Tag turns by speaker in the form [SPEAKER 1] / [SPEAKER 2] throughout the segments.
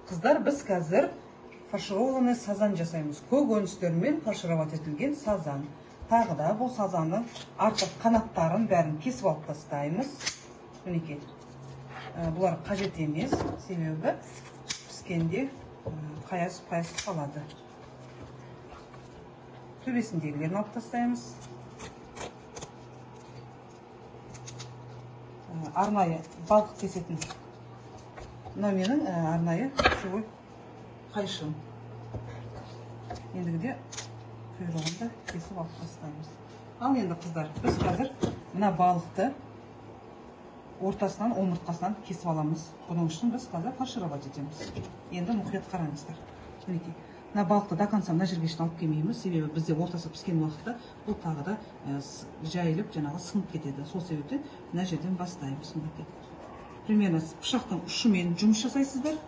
[SPEAKER 1] Қыздар, біз қазір фаршированный сазан жасаймыз. Көкөністермен фаршировать етілген сазан. Тағы да бұл сазанның артық қанаттарын бәрін кесіп алып тастаймыз. Мінекей. Бұлар қажет емес, себебі піскенде қаясып-қаясып қалады. Төбесіндегілерін алып тастаймыз. Арнайы балық кесетін мына менің арнайы живой қайшым. Ендігіде құйрығын да кесіп алып тастаймыз. Ал енді қыздар, біз қазір мына балықты ортасынан, омыртқасынан кесіп аламыз. Бұның үшін біз қазір фаршировать етеміз. Енді мұқият қараңыздар. Мінекей, мына балықты до конца мына жерге шейін алып келмейміз, себебі бізде ортасы піскен уақытта бұл тағы да жайылып, жаңағы сынып кетеді. Сол себептен мына жерден бастаймыз. Мінекей, примерно пышақтың ұшымен жұмыс жасайсыздар.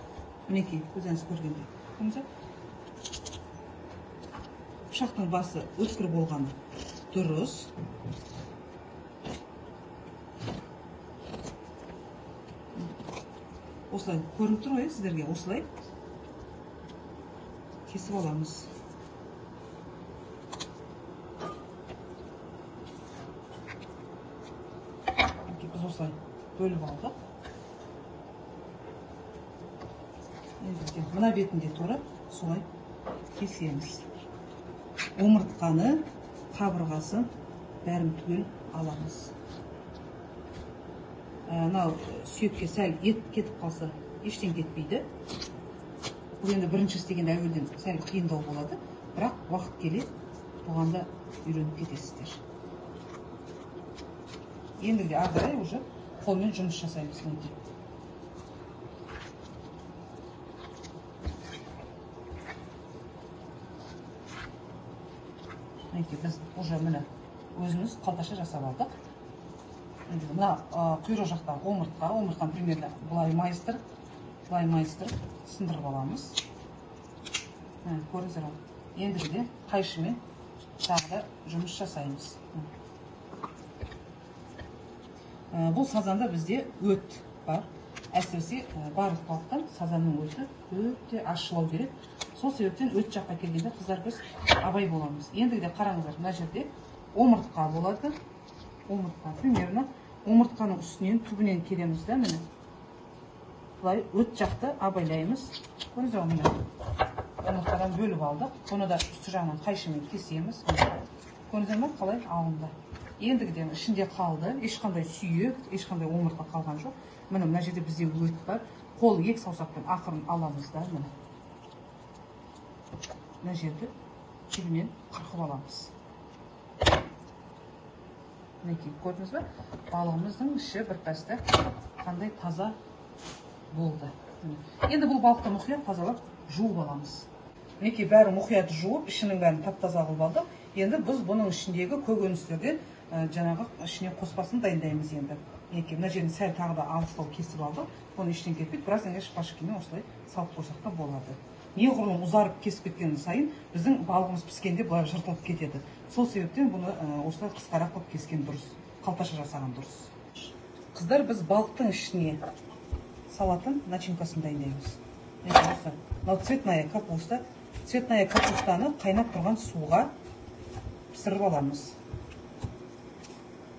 [SPEAKER 1] Мінекей, өздеріңіз көргендей. Көрдіңіз бе? Пышақтың басы өткір болғаны дұрыс. Осылай көрініп тұр ғой сіздерге, осылай кесіп аламыз. Біз осылай бөліп алдық. Енді мына бетінде тура солай кесеміз. Омыртқаны, қабырғасын бәрін түгел аламыз. Мынау сүйекке сәл ет кетіп қалса, ештеңе кетпейді. Бұл енді бірінші істегенде әуелден сәл қиындау болады, бірақ уақыт келе бұған да үйреніп кетесіздер. Ендігі ары қарай уже қолмен жұмыс жасаймыз. Мінекей, біз уже міне өзіміз қалташа жасап алдық. Мына құйрық жақтан омыртқа, омыртқаны примерно былай майыстырып, былай майыстырып сындырып аламыз. Көрдіңіздер ғой. Ендігіде қайшымен тағы да жұмыс жасаймыз. Бұл сазанда бізде өт бар. Әсіресе барлық балықтан сазанның өті өте ащылау керек. Сол себептен өт жаққа келгенде қыздар біз абай боламыз. Ендігіде қараңыздар, мына жерде омыртқа болады. Омыртқа примерно омыртқаның үстінен, түбінен келеміз да, міне. Былай өт жақты абайлаймыз. Көрдіңіздер ғой, міне. Омыртқадан бөліп алдық. Бұны да үсті жағынан қайшымен кесеміз. Көрдіңіздер ме, қалай алынды. Ендігіден ішінде қалды, ешқандай сүйек, ешқандай омыртқа қалған жоқ. Міне, мына жерде бізде өт бар. Қол екі саусақпен ақырын аламыз да, міне. Мына жерді түбінен қырқып аламыз. Мінекей, көрдіңіз бе? Балығымыздың іші бір пәсті қандай таза болды. Енді бұл балықты мұқият тазалап жуып аламыз. Мінекей, бәрі мұқият жуып, ішінің бәрін тап-таза қылып алдық. Енді біз бұның ішіндегі көкөністерден жаңағы ішіне қоспасын дайындаймыз енді. Мінекей, мына жерін сәл тағы да алыстау кесіп алдық. Бұны іштен кетпейді, біраздан кейін шпажкамен осылай салып қойсақ та болады. Неғұрлым ұзарып кесіп кеткен сайын біздің балығымыз піскенде былай жыртылып кетеді. Сол себептен бұны осылай қысқарақ қылып кескен дұрыс, қалташа жасаған дұрыс. Қыздар, біз балықтың ішіне салатын начинкасын дайындаймыз. Мынау цветная капуста. Цветная капустаны қайнап тұрған суға пісіріп аламыз.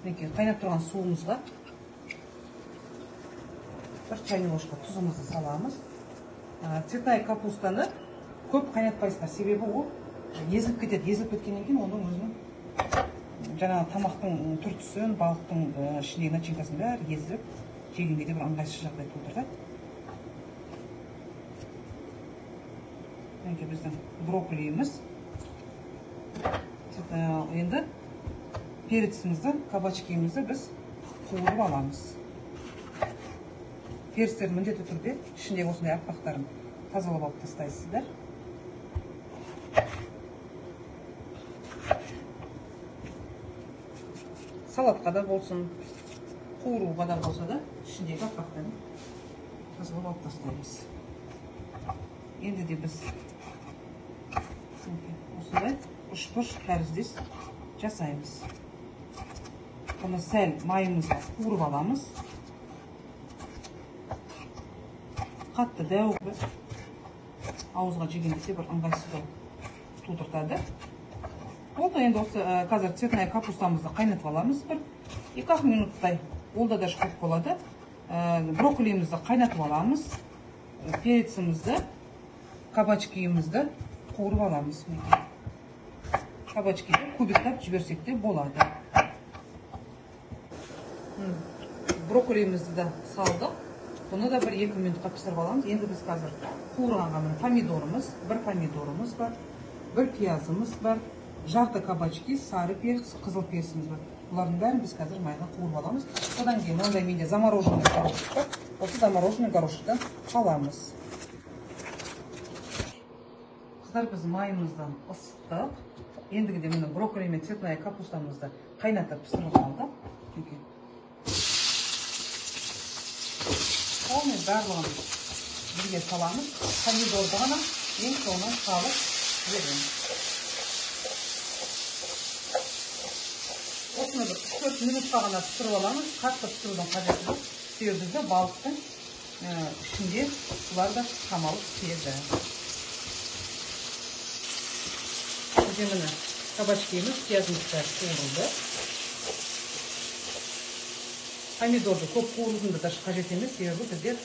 [SPEAKER 1] Мінекей, қайнап тұрған суымызға бір чайный ложка тұзымызды саламыз. Цветная капустаны көп қайнатпайсыздар, себебі ол езіліп кетеді. Езіліп кеткеннен кейін оның өзінің жаңағы тамақтың түр-түсін, балықтың ішіндегі начинкасын бәрі езіліп, жегенге де бір ыңғайсыз жағдай тудырады. Мінекей, біздің брокколиіміз. Енді перецімізді, кабачкиімізді біз қуырып аламыз. Перістерді міндетті түрде ішіндегі осындай аппақтарын тазалап алып тастайсыздар. Салатқа да болсын, қуыруға да болса да ішіндегі аппақтарын тазалап алып тастаймыз. Енді де біз осындай үшбұрыш тәріздес жасаймыз. Бұны сәл майымызға қуырып аламыз. Қатты дәу қылып Ауызға жеген кезде бір ыңғайсыздау тудыртады. Болды, енді осы қазір цветная капустамызды қайнатып аламыз бір 2-ақ минуттай. Ол да даже көп болады. Брокколиімізді қайнатып аламыз. Перецімізді, кабачкиімізді қуырып аламыз. Кабачкиді кубиктап жіберсек те болады. Брокколиімізді де салдық. Бұны да бір 2 минутқа пісіріп аламыз. Енді біз қазір қуырғанға міне помидорымыз, бір помидорымыз бар, бір пиязымыз бар, жарты кабачки, сары перец, қызыл перціміз бар. Бұлардың бәрін біз қазір майға қуырып аламыз. Содан кейін мынандай менде замороженный горошек бар. Осы замороженный горошектен аламыз. Қыздар, біз майымызды ысыттық. Ендігіде міне брокколи мен цветная капустамызды қайнатып пісіріп алдық. Полный барлығын бірге саламыз. Помидорды ғана ең соңынан салып жібереміз. Осыны бір 3-4 минутқа ғана пісіріп аламыз. Қатты пісірудің қажеті жоқ. Себебі бізде балықтың ішінде бұлар да қамалып піседі. Бізде міне кабачкиіміз, пиязымыз бәрі қуырылды. Помидорды көп қуырудың да даже қажет емес, себебі бізде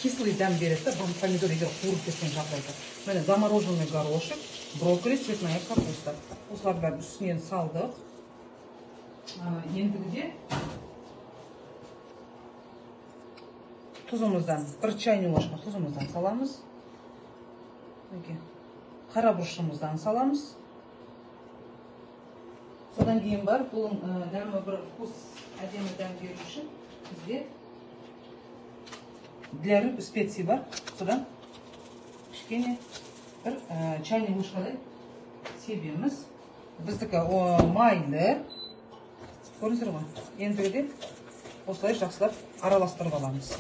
[SPEAKER 1] кислый дәм береді. Бұл помидор егер қуырып кеткен жағдайда. Міне замороженный горошек, брокколи, цветная капуста. Осылардың бәрін үстінен салдық. Ендігіде тұзымыздан, бір чайный ложка тұзымыздан саламыз. Қара бұрышымыздан саламыз. Содан кейін бар, бұл дәмі бір вкус, әдемі дәм беру үшін бізде для рыб специи бар. Содан кішкене бір чайный ложкадай себеміз. Біздікі майлы. Көрдіңіздер ғой. Ендігіде осылай жақсылап араластырып аламыз.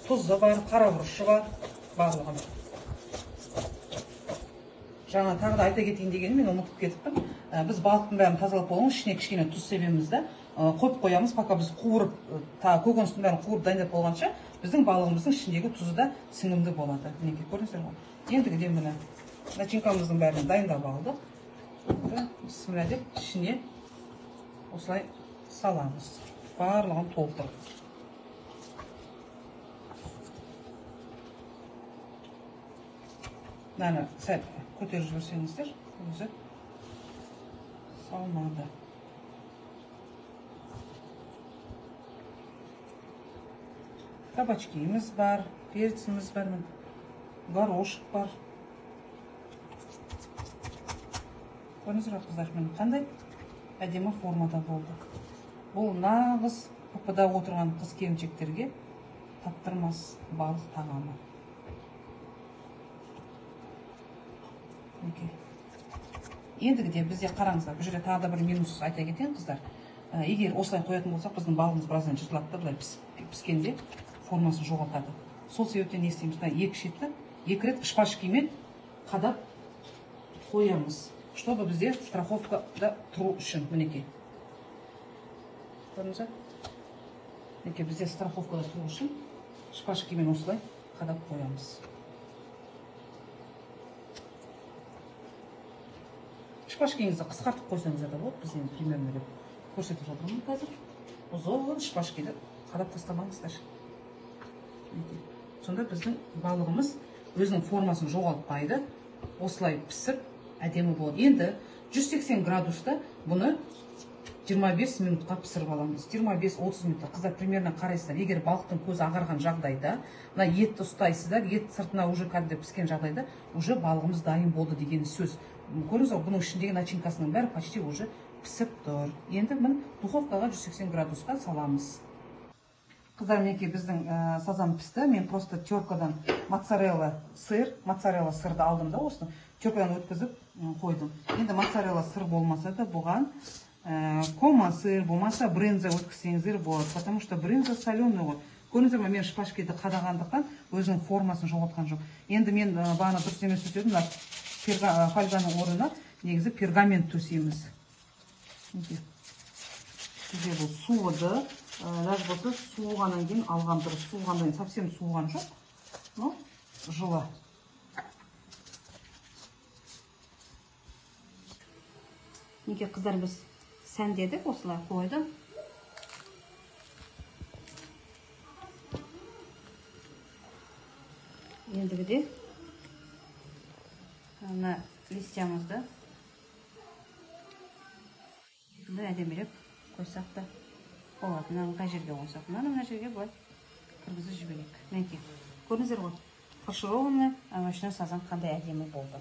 [SPEAKER 1] Тұзы бар, қара бұрышы бар, барлығын. Жаңа тағы да айта кетейін дегенім, мен ұмытып кетіппін. Біз балықтың бәрін тазалап болған, ішіне кішкене тұз себеміз да, қойып қоямыз, пока біз қуырып, көкөністің бәрін қуырып дайындап болғанша, біздің балығымыздың ішіндегі тұзы да сіңімді болады. Мінекей, көрдіңіздер ғой. Ендігіде міне начинкамыздың бәрін дайындап алдық. Бісміллә деп ішіне осылай саламыз. Барлығын толтырып. Мынаны сәл көтеріп жіберсеңіздер, өзі салынады. Кабачкиіміз бар, перціміз бар, горошек бар. Көрдіңіздер ғой, қыздар, міне қандай әдемі формада болды. Бұл нағыз пп-да отырған қыз келіншектерге таптырмас балық тағамы. Ендігіде бізде қараңыздар, бұл жерде тағы да бір минус айта кетейін, қыздар. Егер осылай қоятын болсақ, біздің балығымыз біраздан жыртылады да, былай піскенде формасын жоғалтады. Сол себептен не істейміз? Мына екі шетті екі рет шпажкамен қадап қоямыз, чтобы бізде страховкада тұру үшін. Мінекей, көрдіңіз бе? Мінекей, бізде страховкада тұру үшін шпажкамен осылай қадап қоямыз. Шпажкаңызды қысқартып қойсаңыздар да болады. Біз енді примерно деп көрсетіп жатырмын қазір. Ұзын шпажканы қадап тастамаңыздар. Сонда біздің балығымыз өзінің формасын жоғалтпайды. Осылай пісіп әдемі болады. Енді 180 градуста бұны 25 минутқа пісіріп аламыз. 25-30 минутта. Қыздар, примерно қарайсыздар. Егер балықтың көзі ағарған жағдайда, мына етті ұстайсыздар, ет сыртына уже кәдімгі піскен жағдайда уже балығымыз дайын болды деген сөз. Көрдіңіз ғой, бұның ішіндегі начинкасының бәрі почти уже пісіп тұр. Енді міне духовкаға 180 градусқа саламыз. Қыздар, мінекей біздің сазан пісті. Мен просто теркадан моцарелла сырды алдым да, осыны теркадан өткізіп қойдым. Енді моцарелла сыр болмаса да бұған кома сыр болмаса брынза өткізсеңіздер болады, потому что брынза соленый ғой. Көрдіңіздер ме, мен шпажканы қадағандықтан өзінің формасын жоғалтқан жоқ. Енді мен бағана дұрыс емес төседім, мына фольганың орнына негізі пергамент төсейміз. Бізде бұл суыды, даже болса суығаннан кейін алған дұрыс. Суығаннан кейін совсем суыған жоқ, но жылы. Мінекей, қыздар, біз сәндедік, осылай қойдық. Ендігіде мына листьямызды мындай әдемілеп қойсақ та болады. Мынаны қай жерге қойсақ? Мынаны мына жерге былай кіргізіп жіберейік. Мінекей, көрдіңіздер ғой, фаршированный овощной сазан қандай әдемі болды.